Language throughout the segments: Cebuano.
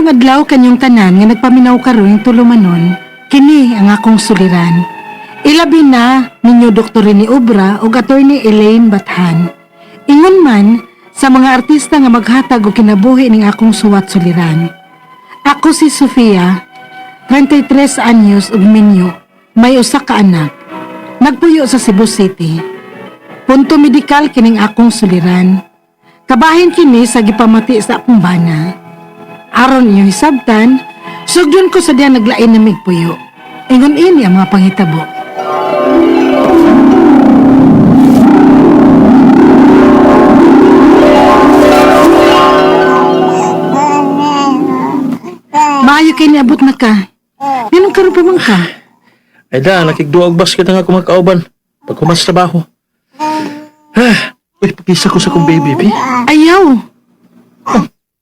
Maayong adlaw kanyong tanan nga nagpaminaw karon tulumanon, kini ang akong suliran. Ilabi na ninyo Dr. Rene Obra ug Attorney Elaine Bathan. Ingon man sa mga artista nga maghatag og kinabuhi ning akong suwat suliran. Ako si Sofia, 33 anyos ug minyo, may usa ka anak. Nagpuyo sa Cebu City. Punto medikal kining akong suliran. Kabahin kini sa gipamati sa akong bana. Aron inyong hisabtan, sugdon ko sa diya naglain na migpuyo. Ingon ini ang mga panghitabo. Maayo kay niabot na ka. Nganong karon pa man ka? Ay da, nakigduag basket ang ako mga kauban. Pag human sa trabaho. Ah, uy, pagkisa ko sa kong baby, bi. Ayaw!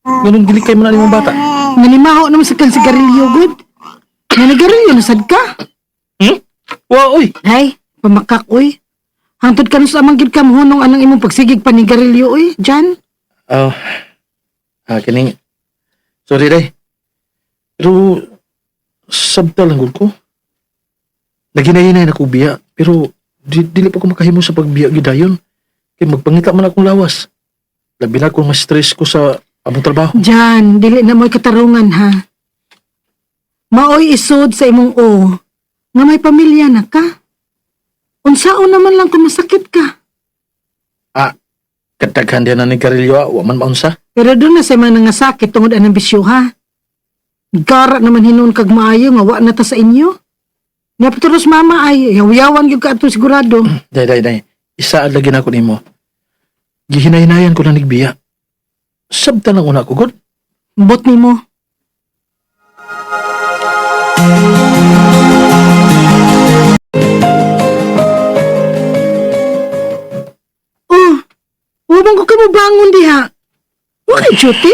Ganun gilikay mo na nimong bata. Nanimaho naman sa kang sigarilyo, good. Nanigarilyo na sad ka? Hmm? Wa, uy. Ay, pamakak, uy. Hangtod ka sa amang gid ka mohunong anang imong pagsigig panigarilyo, uy. Jan? Oh, kining. Sorry, day. Pero, sabta lang gud ko. Naghinay-hinay na ko biya, pero dili pa ko makahimo sa pagbiya gidayon. Kay magpangita man akong lawas. Labi na kung ma-stress ko sa among trabaho. Jan, dili na mo'y katarungan, ha? Maoy isod sa imong o, nga may pamilya na ka. Unsaon naman lang kung masakit ka. Kadaghan din na ni Garillo, wa man maunsa. Pero doon na sa mga nangasakit tungod anang bisyo, ha? Gara naman hinuon kag maayo nga wa na ta sa inyo. Napaturos mama ay, yaw-yawan gyud ka ato sigurado. Day, day, day. Isaad lagi na ako nimo. Gihinay-hinayan ko na nigbiya. Sabta lang una ko, God. Bot nimo. Oh, ubang ko ka mo bangon diha. Wa kay duty?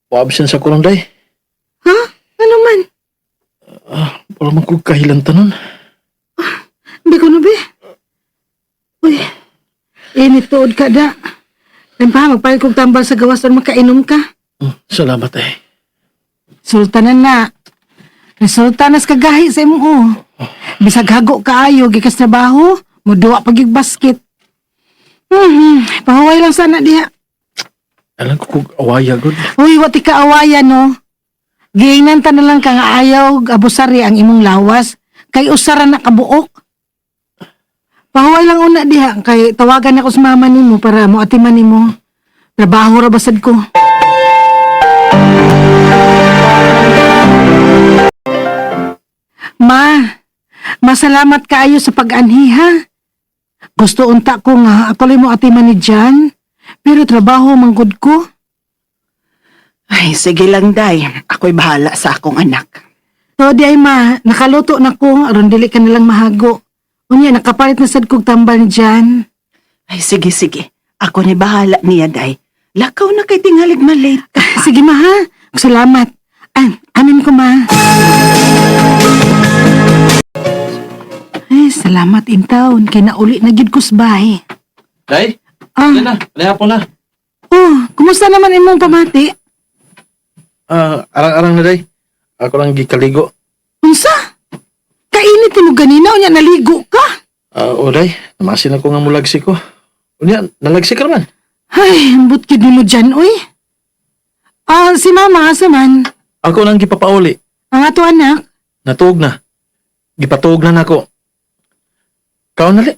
Wa-absent sa kulong, day. Ha? Ano man? Wala man ko kahilantanon. Hindi ko na be. Uy, init tuod ka da. Ayun pa, magpalit kong tambal sa gawas aron makainom ka. Salamat, eh. Sultanan na. Resulta nas kagahi sa imong oh. Bisag hago kaayo gikas trabaho, muduwa pag yung basket. Pahuway lang sana diha. Alam ko kung awaya, God. Uy, wati ka awaya no. Giingnan ta na lang ka nga ayaw abusari ang imong lawas kay usara na kabuok. Pahuway lang una diha kay tawagan ako sa mama nimo para moatiman nimo. Trabaho ra basad ko. Ma, masalamat kaayo sa pag-anhi ha. Gusto unta ko nga ako lang mo atiman ni Jan, pero trabaho manggod ko. Ay, sige lang, Day. Ako'y bahala sa akong anak. To di ay ma, nakaluto na ko, aron dili ka nalang mahago. Unya, nakapalit na sad kog tambal ni Jan. Ay, sige, sige. Ako ni bahala niya, Day. Lakaw na kay tingalig malate ka. Sige ma ha, salamat. Ay, amin ko ma. Ay, salamat in town, kay nauli na gyud ko sa bahay. Day, Ah, yan na. Palihapon na. oh, kumusta naman imong pamati? Ah, arang-arang na, day. Ako lang gikaligo. Unsa? Kainit mo ganina, unya naligo ka? Ah, o, day. Namasin ako nga mulagsi ko. Unya, nalagsi ka naman. Ay, ambot gyud nimo dyan, uy. Ah, si mama, asa man? Ako lang gipapauli. Ang ato anak? Natuog na. Gipatuog na nako. Kaon na li.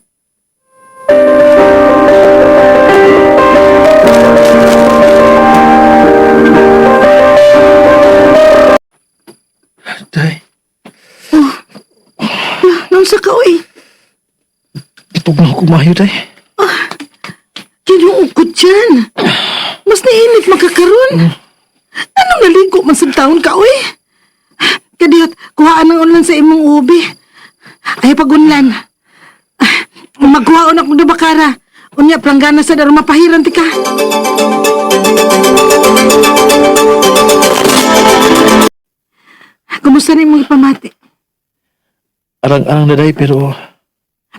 Day, Naunsa ka, uy? gitug na ako mayo, day. Ginoo ko dyan. Mas nainit makakaroon. Anong naligo man sa taon ka, uy? Kadiyot, kuhaan ang unlan sa imong ubi. Ay, pagunlan. Magkuhaon akong dubakara. Unya, planggana sa daro mapahiran ti ka. Kumusta na imong ipamati? Arang-arang na, day, pero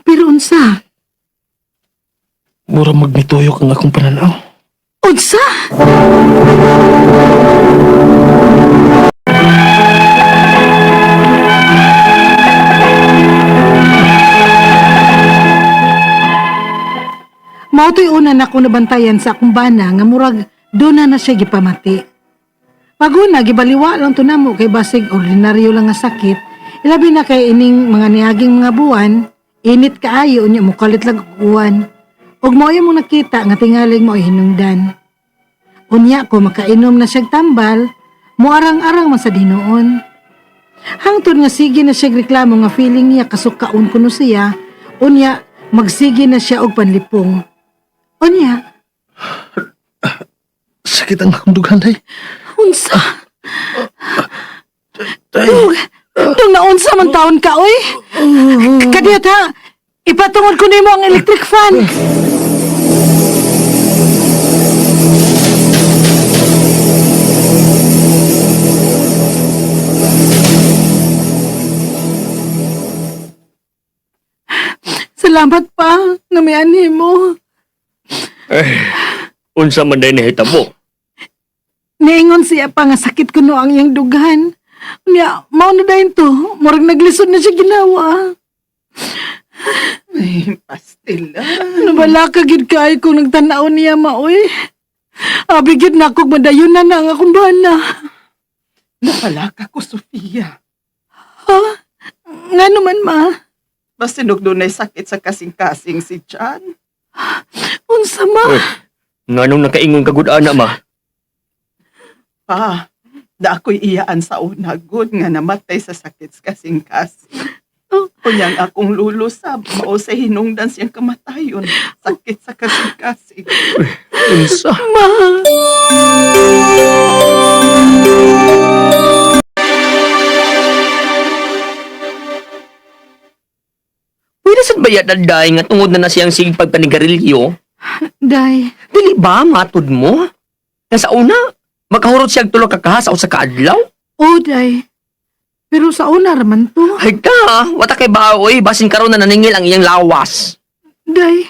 Pero unsa? mura magnituyok ang akong pananaw. Unsa? Mao to'y una na akong nabantayan sa akong bana nga murag doon na na siya gipamati. Paguna gibaliwa lang to namo kay basig ordinaryo lang nga sakit. Ilabi na kay ining mga niaging mga buwan, init kaayo unya mokalit lang og uwan. Ug mao mo nakita nga tingaling mo hinungdan. Unya ko makainom na siyag tambal, moarang-arang man sa dinuon. Hangtod nga sige na siya reklamo nga feeling niya kasukaon kuno siya, unya magsige na siya og panlipong. Unya, Sakit ang akong dughan, day. unsa? Day, Dong naunsa man taon ka, oy? Kadiyot ha, ipatungod ko nimo ang electric fan. Salamat pa nga may anhi mo. Unsa man day nahitabo? Niingon siya pa nga sakit kuno ang iyang dughan. Nya, mao na dayon to. Murag naglisod na siya ginawa. Ay, pastila. Nabala ka gid kay kung nagtanaw niya maoy. Abi gid na akong madayon na na ang akong bana. Napalaka ko, Sofia. Ha? Nga naman ma. Basta dunay sakit sa kasing-kasing si John. Unsa ma? Uy, nganong nakaingon ka gud ana ma? Pa, da ako'y iyaan sa una gud nga namatay sa sakit sa kasing-kasing. Oh. Kunyang akong lulo sab, mao sa hinungdan siyang kamatayon. Sakit sa kasing-kasing. Unsa? Ma. Pwede sad ba yata day nga tungod na na siyang sige pagpanigarilyo? Day. Dili ba matud mo? Nga sa una, makahurot siya og tulo ka kaha sa usa ka adlaw? Oh, day. Pero sa una raman to. Ay ka, wata kay baoy, basin karon na naningil ang iyang lawas. Day.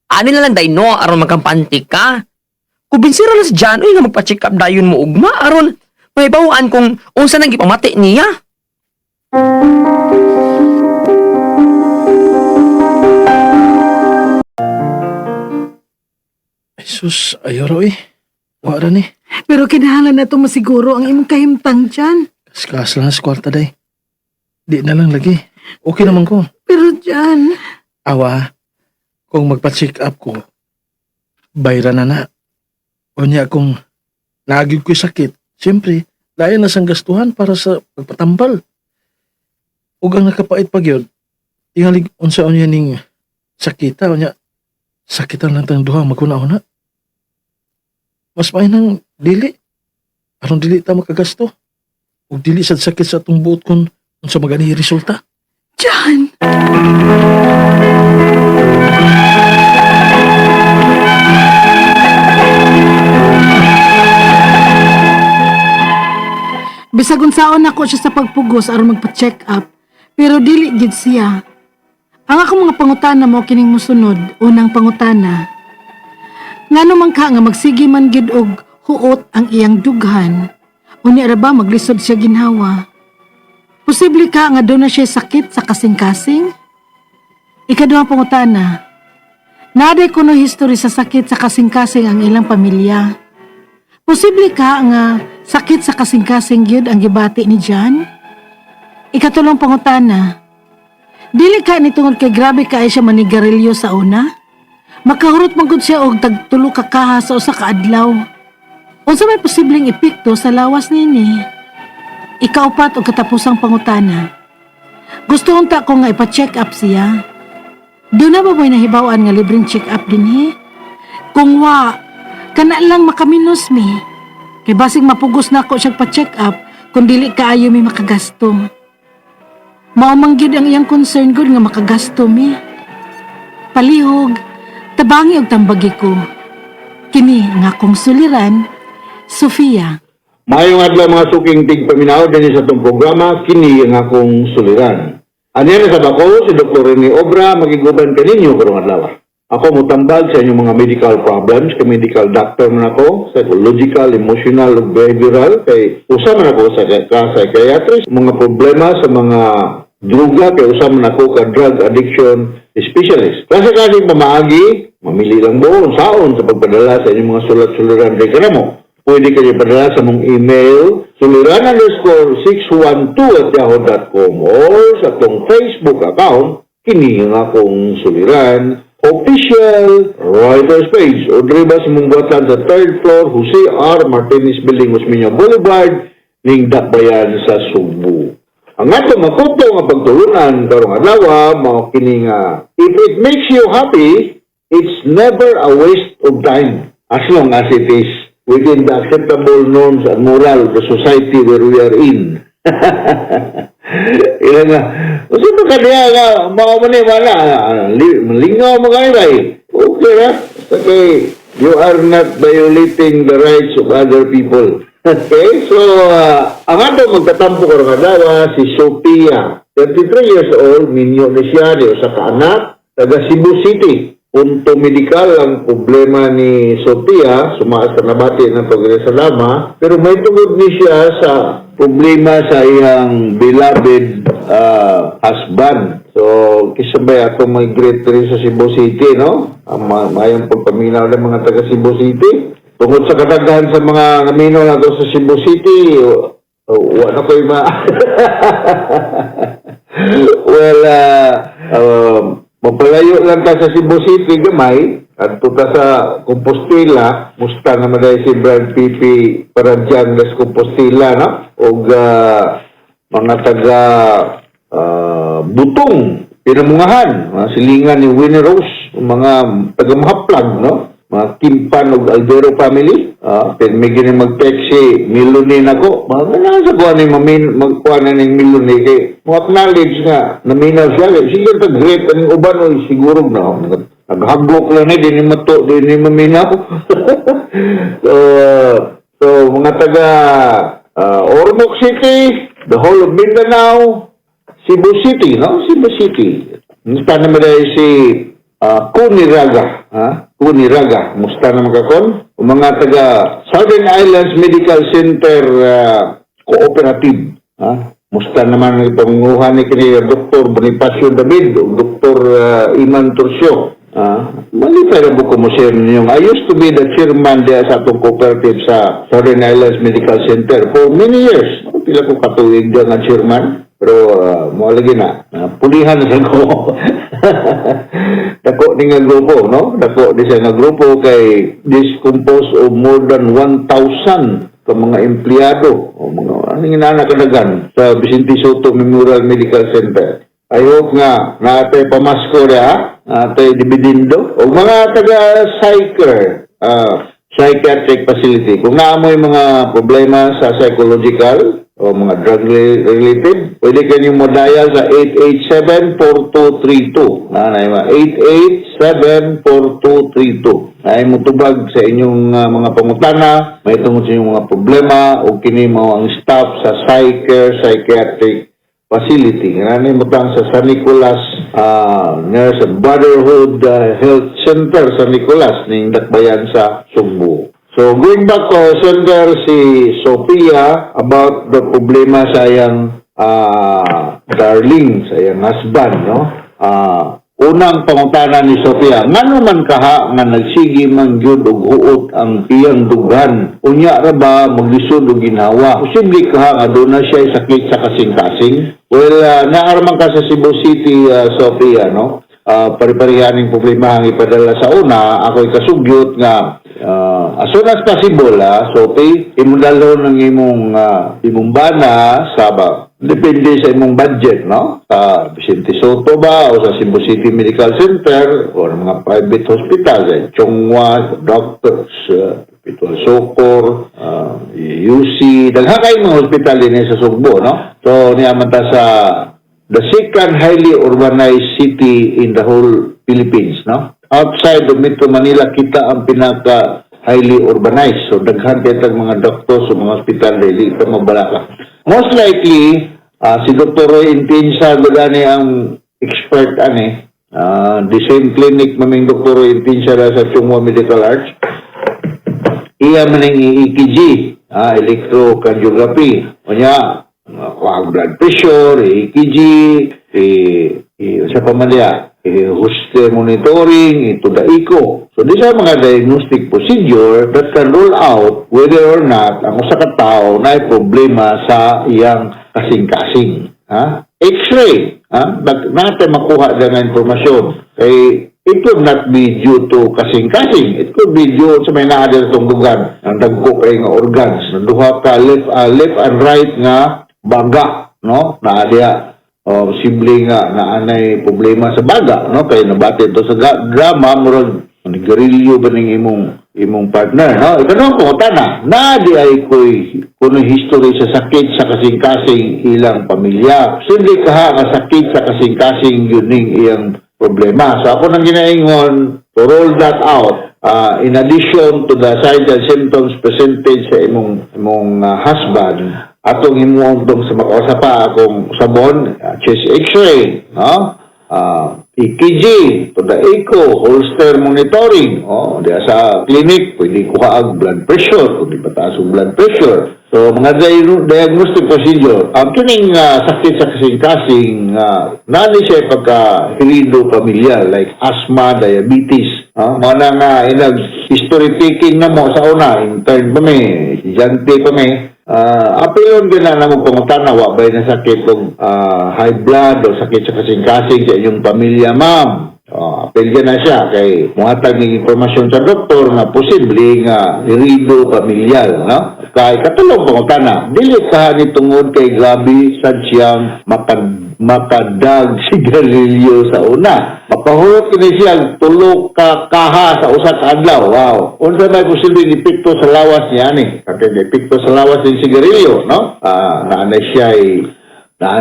Ani na lang day no, aron magkampante ka. Kubinsira na si John, uy, nga magpa-check up dayon mo ugma, aron may bawaan kung unsa nang gipamati niya. Ay, sus, ayaw ra, oy. Wa ra ni. Pero kinahanglan na to masiguro ang imong kahimtang dyan. Kaskas lang sa kwarta, day. Di na lang lagi. Okay naman ko. Pero dyan, Awa, kung magpa-check up ko, bayra na na. Unya kung naagig ko'y sakit, siyempre, lain na sang gastuhan para sa pagpatambal. Ug ang nakapait pag yun, tingalig unsa unya ning sakita, unya, sakitan lang tang duha, maguna-una. Mas may nang dili. Aron dili ta makagasto. Ug dili sad sakit sa atong buot kung unsa magani resulta. dyan. Bisag unsaon nako siya sa pagpugos aron magpa-check up, pero dili gid siya. Ang akong mga pangutana mo kining mosunod, unang pangutana. Ngano man ka nga magsige man gid og huot ang iyang dughan? Unya ra ba maglisod siya ginhawa? Posible ka nga doon na siya sakit sa kasing-kasing? Ikaduhang pangutana. Naday kuno history sa sakit sa kasing-kasing ang ilang pamilya. Posible ka nga sakit sa kasing-kasing gyud ang gibati ni John? Ikatulong pangutana. Dili ka ni tungod kay grabe kaay siya manigarilyo sa una? Makahurot man gud siya og tagtulo ka kaha sa usa ka adlaw. Unsa may posibleng epekto sa lawas nini? Ikaupat og katapusang pangutana. Gusto unta ko nga ipa-check up siya. Doon na ba mo'y nahibaw-an nga libreng check up dinhi? Kung wa, kana lang makaminos mi. Kay basig mapugos na ako siyang pa-check up kung dili kaayo mi makagasto. Mao man gyud ang iyang concern gud nga makagasto mi. Palihog, tabangi og tambagi ko. Kini ang akong suliran, Sofia. Maayong adlaw mga suking tigpaminaw dinhi sa atong programa kini ang akong suliran. Aniya na sa bako si Dr. Rene Obra magiguban kaninyo karong adlaw. Ako motambag sa inyong mga medical problems kay medical doctor man ako, psychological, emotional ug behavioral kay usa man ako sa ka psychiatrist, mga problema sa mga droga kay usa man ako ka drug addiction specialist. Klase-klaseng pamaagi Mamili lang mo saon sa pagpadala sa inyong mga sulat-suliran reklamo. Pwede kayo padala sa mong email suliran_612@yahoo.com or sa atong Facebook account, kini nga akong suliran official writers page, o diri ba sa mong buhatan sa third floor, Jose R. Martinez Building, Osmeña Boulevard, ning Dakbayan sa Sugbo. Ang ato makuto nga pagtulunan karong adlaw mao kini nga, if it makes you happy, it's never a waste of time as long as it is within the acceptable norms and moral of the society where we are in. Ilan nga. Kasi ba kaniya nga, mao man ni wala, malingaw mo kayo ba eh. Okay ra. Okay, you are not violating the rights of other people. Okay, so, ang ato magtatampo karong adlaw si Sophia, 33 years old, minyo ni siya, di usa ka anak, taga Cebu City. Punto medikal ang problema ni Sophia, sumaas sa nabati ng pag sa lama, pero may tungod ni siya sa problema sa iyang beloved husband. So, kisabay atong may great rin sa Cebu City, no? Ang mayong pagpaminaw ng mga taga Cebu City. Tungod sa kadaghan sa mga naminaw nato sa Cebu City, wa na ko'y ma... Well, mapalayo lang ta sa Cebu City gamay, adto ta sa Compostela, musta naman dahil si Brad PP Paradyan des Compostela, no? Og mga taga Butong, Pinamungahan, mga silingan ni Winnie Rose, mga taga Mahaplag, no? Mga Kimpan ug Alvero family, pero may gini mag-text si Milone nako. Mga ganang sa kuha ni mamin, magkuha na ning Milone kay mo acknowledge nga naminaw siya. Sige ta great aning uban oy siguro na naghaglok lang ni di ni mato di ni maminaw. So mga taga Ormoc City, the whole of Mindanao, Cebu City, no? Cebu City. Musta naman dahil si Kuniraga, ha? Kuniraga. Musta naman ka kon? O mga taga Southern Islands Medical Center Cooperative, ha? Musta naman ang pangunguhan ni kini Dr. Bonifacio David o Dr. Iman Torcio. Ah, malipay ra ko mo share ninyo. I used to be the chairman diya sa atong cooperative sa Southern Islands Medical Center for many years. Pila ko katuig diya nga chairman. Pero mo lagi na, pulihan sa ko. Dako ni nga grupo, no? Dako ni siya nga grupo kay this composed of more than 1,000 ka mga empleyado o mga ano nga na kadagan sa Vicente Sotto Memorial Medical Center. I hope nga naatay pamasko ha, naatay dividendo o mga taga psycher, psychiatric facility. Kung naamoy mga problema sa psychological o mga drug related, pwede kayo mo dial sa 887-4232. Na, 887-4232. Ay mo tubag sa inyong mga pangutana, may tungod sa inyong mga problema o kini mo ang staff sa Psychcare Psychiatric Facility. Nga mo tang sa San Nicolas Nurse and Brotherhood Health Center San Nicolas ning Dakbayan sa Sugbo. So going back to sender si Sophia about the problema sa iyang darling, sa iyang husband, no? Unang pangutana ni Sophia, ngano man kaha nga nagsige man gyud og huot ang iyang dughan? Unya ra ba maglisod og ginhawa? Posible kaha nga duna siya sakit sa kasing-kasing? Well, naa man ka sa Cebu City, Sophia, no? Pari-parihaning problema ang ipadala sa una, ako'y kasugyot nga as soon as possible, Sophie, imong dalhon ang imong bana sa ba, depende sa imong budget, no? Sa Vicente Sotto ba o sa Cebu City Medical Center o mga private hospital, sa Chong Hua, Doctors, Perpetual Succour, UC, daghan kay mga hospital din sa Sugbo, no? So, niya man ta sa the second highly urbanized city in the whole Philippines, no? Outside of Metro Manila, kita ang pinaka highly urbanized. So, daghan kay tag mga doctors o mga hospital dili ka mabalaka. Most likely, si Dr. Roy Intinsa gani ang expert ani. The same clinic maming Dr. Roy Intinsa ra sa Chong Hua Medical Arts. Iya man ang EKG, electrocardiography. Unya, kuha blood pressure, EKG, sa pa man diya, Holter monitoring, ito the echo. So these are mga diagnostic procedure that can rule out whether or not ang usa ka tawo na problema sa iyang kasing-kasing. Ha? X-ray, ha? Natin makuha dyan nga impormasyon. Kay it could not be due to kasing-kasing. It could be due sa may naa diri itong dugan, ang dagko kay nga organs. Duha ka left and right nga baga, no? Naa diha. O posible nga na anay problema sa baga, no? Kay nabati to sa drama, murag nigarilyo ba ning imong partner, no? Ikaduhang pangutana, na di ay koy kuno history sa sakit sa kasing-kasing ilang pamilya. Posible kaha nga sakit sa kasing-kasing yun ning iyang problema. So ako nang ginaingon to roll that out, in addition to the signs and symptoms presented sa imong husband, atong himuon tong sa makausa pa akong sabon, chest x-ray, no? EKG, to the echo, Holter monitoring. Oh, diya sa clinic, pwede kuha ang blood pressure, kung di ba taas ang blood pressure. So, mga diagnostic procedure. Ang kining sakit sa kasing-kasing, nani siya pagka heredo familial, like asthma, diabetes. Mga na nga, inag history taking na mo sa una, intern pa mi, estudyante pa mi, apilon din na namo pangutana wa bay na sakit og high blood o sakit sa kasing-kasing sa inyong pamilya, ma'am. Oh, apil na siya kay muhatag ng impormasyon sa doktor nga posible nga heredo familial, no? Kay katulong pangutana, dili ka ni tungod kay grabe sad siyang makadag sigarilyo sa una. Mapahurot kini siya tulo ka kaha sa usa ka adlaw. Wow. Unsa may posible epekto sa lawas niya ani? Kay epekto sa lawas ng sigarilyo, no? Naa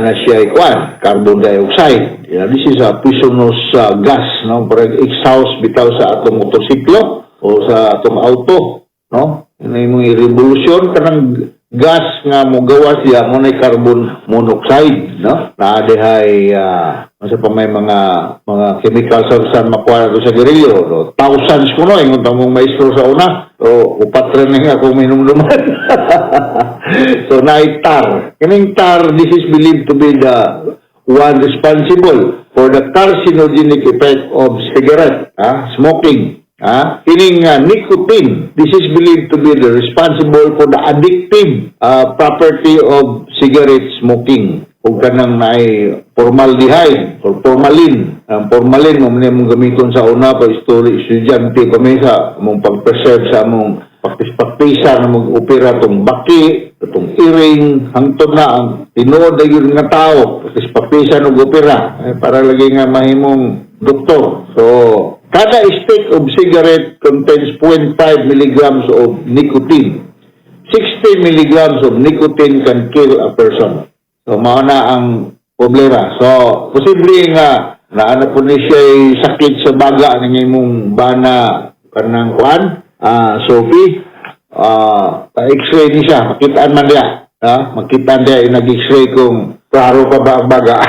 na siya kwan, carbon dioxide. Yeah, this is a poisonous gas, no? Parang exhaust bitaw sa atong motorsiklo o sa atong auto, no? Yun ay imong revolution kanang gas nga mogawas siya mo na carbon monoxide, no? Naa dihay unsa pa may mga chemical substance makuha nato sa sigarilyo, no? Thousands kuno ingon ta mong maestro sa una. So upat rin nga akong minumduman. So naay tar. Kining tar, this is believed to be the one responsible for the carcinogenic effect of cigarette, smoking. Kining nicotine, this is believed to be the responsible for the addictive property of cigarette smoking. Ug kanang naay formaldehyde or formalin. Ang formalin mo man mong gamiton sa una pa story estudyante pa mi sa mong pag-preserve sa among praktis-praktisa na mag-opera tong baki, tong iring, hangtod na ang tinuod na yun nga tao, praktis-praktisa ng opera, eh, para lagi nga mahimong doktor. So, kada stick of cigarette contains 0.5 milligrams of nicotine. 60 milligrams of nicotine can kill a person. So, mao na ang problema. So, posible nga naana po ni siya sakit sa baga ng imong bana kanang kuan, Sophie, pa-x-ray ni siya, makitaan man niya. Ha? Makitaan niya yung nag-x-ray kung klaro pa ba ang baga.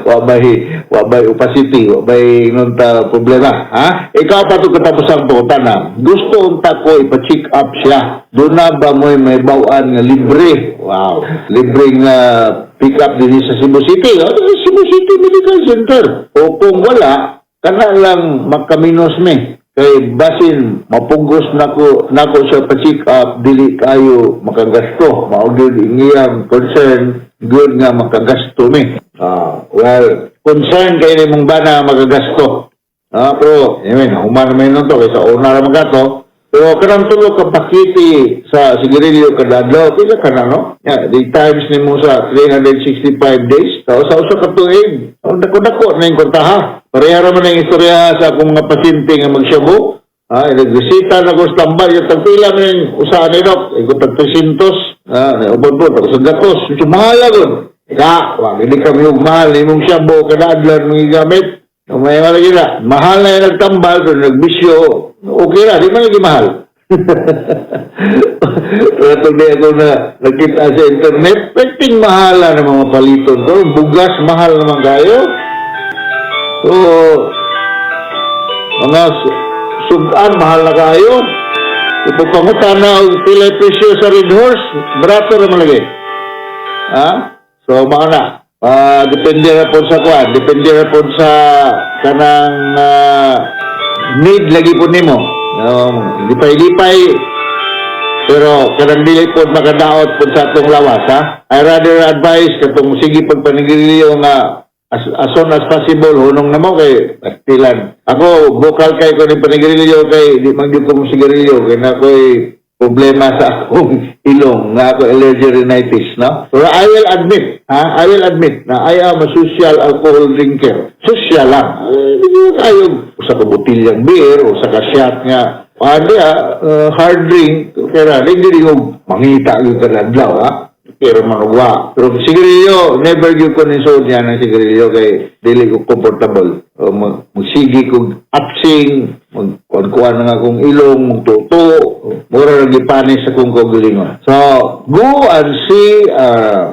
Wa bay opacity, wa bay nunta problema, ha? Ikaw pa ito katapos ang pangutana. Gusto unta ko ipa-check up siya. Doon na ba mo'y may bawaan nga libre? Wow. Libre nga pick up din sa Cebu City. Oh, Cebu City Medical Center. O kung wala, kana lang makaminos mi. Kay basin mapugos nako sa pa-check up, dili kayo makagasto. Mao gyud iyang concern, good nga makagasto mi. Well, concern kay nimong bana makagasto. Pero anyway, human man nun to kaysa una ra man gato. Pero kanang tulo ka pakiti sa sigarilyo kada adlaw, pila ka na, no? Yeah, the times nimo sa 365 days, sa usa ka tuig. Ang dako-dako na yung kwartaha. Pareha ra man ang istorya sa akong mga pasyente nga magsyabo. Nagresita na ko sa tambal, yung tagpila man yung usahan ni Doc, ikot tag 300, naubod po, tag 100, medyo mahal na. Ika, wag, hindi kami og mahal, imong syabo kada adlaw nang gigamit. Kung may lagi na, mahal na yung nagtambal, pero nagbisyo, okay na, di man lagi mahal. Pero itong di ako na nakita sa internet, pwedeng mahala ng mga paliton to. Bugas, mahal naman kayo. So, mga sugan, mahal na kayo. Ipapangutan na og pila presyo sa Red Horse, barato naman lagi. Ha? So, mga na. Ah, depende ra po sa kuan, depende ra po sa kanang need lagi po nimo. Lipay-lipay pero kanang dili po makadaot po sa atong lawas, ha. I rather advise katong sige pagpanigarilyo nga as soon as possible hunong na mo kay pastilan. Ako vocal kay ko ni panigarilyo kay di man gyud ko mo sigarilyo kay na ako'y problema sa akong ilong nga ako allergy rhinitis, no? Pero I will admit, ha? I will admit na I am a social alcohol drinker. Social lang. Eh, di ko kayo usa ka botilyang beer o sa ka shot nga ano hard drink, pero hindi rin yung mangita yung kanadlaw, ha? Pero manugwa. Pero sigarilyo, never gyud ko nisuod niya ng sigarilyo kay dili ko comfortable. O, magsigi kog apsing, magkuan-kuan na nga akong ilong, magtuto, mura ra gipanis sa akong kaugalingon. So, go and see,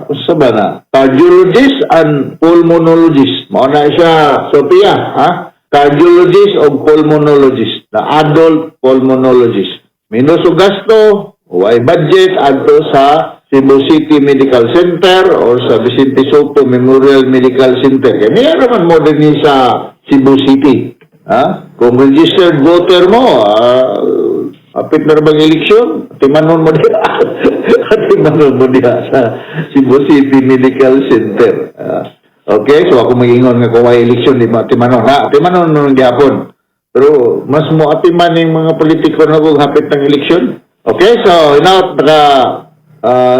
usa ba na? Cardiologist and pulmonologist. Mao na siya, Sophia, ha? Cardiologist o pulmonologist, na adult pulmonologist. Minus og gasto, way budget adto sa Cebu City Medical Center or sa Vicente Sotto Memorial Medical Center. Kaya niya naman mo din sa Cebu City. Ha? Kung registered voter mo, apit na bang eleksyon? Timanon mo diha. Timanon mo diha sa Cebu City Medical Center. Ah, okay, so ako mag-ingon nga kung may eleksyon, di ba timanon ha? Timanon mo gyapon. Pero mas mo atiman yung mga politiko na kung hapit ng eleksyon. Okay, so inaot naka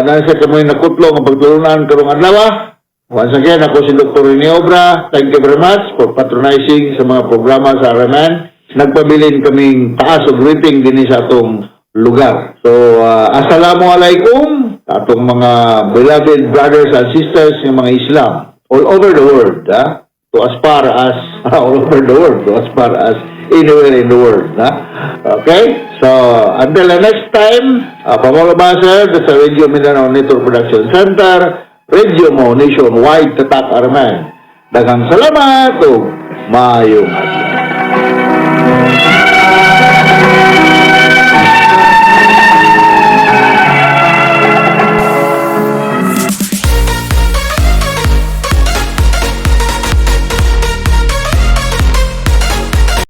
nasa kamoy nakutlo nga pagtulunan karong adlaw. Once again, ako si Dr. Rene Obra. Thank you very much for patronizing sa mga programa sa RMN. Nagpabilin kaming taas og rating din sa atong lugar. So, assalamualaikum sa atong mga beloved brothers and sisters ng mga Islam all over the world. Ha? To as far as all over the world, to as far as anywhere in the world. Ha? Okay? So, until the next time, Pamolo Baser, sa Radio Mindanao Network Production Center, Radio Mo Nationwide, Tatak Arman. Daghang salamat ug maayong adlaw.